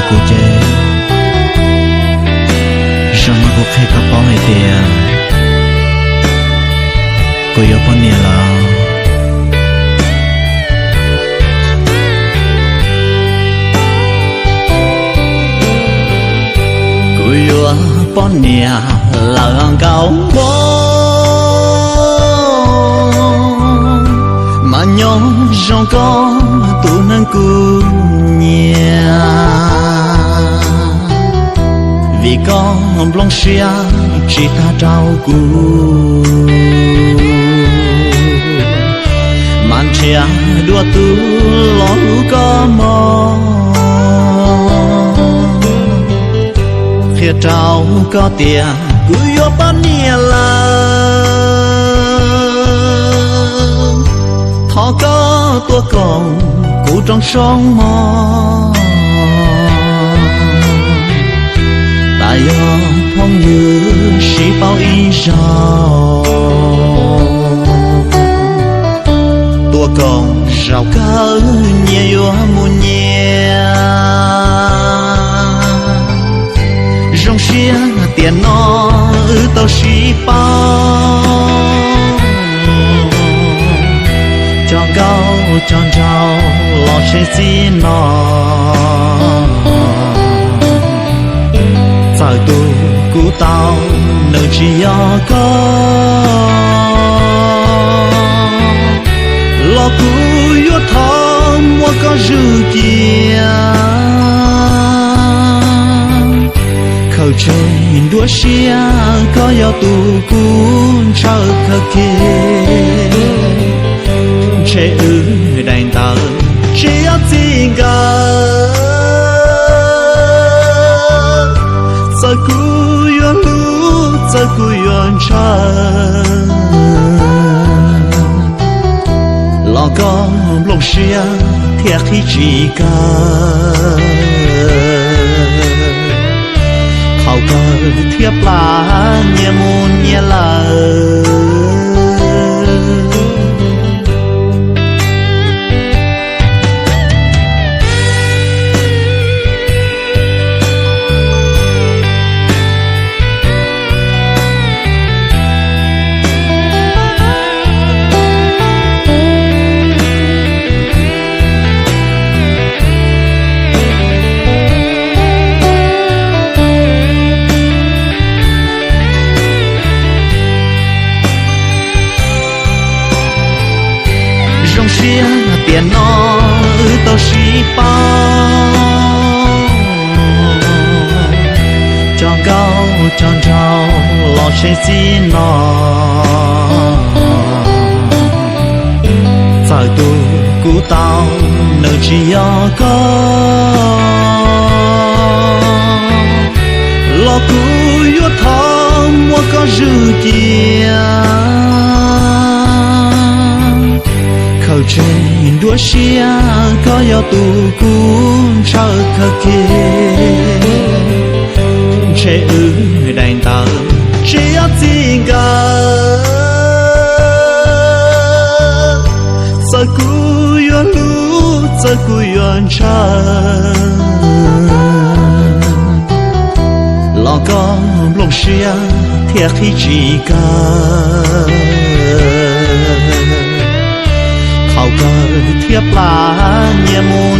Kuv ces zoo li kuv qhia koj paub hais tias kuv yuav poj niam lawm. Kuv yuav poj niam lawm nkauj npog, mas nyob zoo koj tus neeg kuv nyiam, vim koj nplooj siab tsis tag rau kuv, mas nrhiav dua tus los hlub koj mog. Qhia rau koj tias kuv yuav poj niam lawm, thov koj tuaj koom kuv rooj soob mog. Tas yog phooj ywg sib paub ib zaug, tuaj koom zaum kawg nyias yuav mus nyias. Zoo siab tiam no wb tau sib paub, cov nkauj cov nraug los tshee txij no. Txawm tus kuv tau nws tsis yog koj, los kuv yuav thov muab koj zwm cia. Khaws tseg nruab siab, koj yog tus kuv ntshaw kawg kiag. Ntshe wb daim ntawv tsis yog txij nkawm, txawm kuv yuav hlub, txawm kuv yuav ntshaw, los koj nplooj siab thiaj qhib tsis kaw. Thaum kawg thiab plam nyias mus nyias lawm. Zoo siab tiam no wb tau sib paub, cov nkauj cov nraug los tshee txij no. Txawm tus kuv tau nws tsis yog koj, los kuv yuav thov muab koj zwm cia. Khaws tseg nruab siab, koj yog tus kuv ntshaw kawg kiag. Ntshe wb daim ntawv tsis yog txij nkawm, txawm kuv yuav hlub, txawm kuv yuav ntshaw, los koj nplooj siab thiaj qhib tsis kaw. Thaum kawg thiab plam nyias mus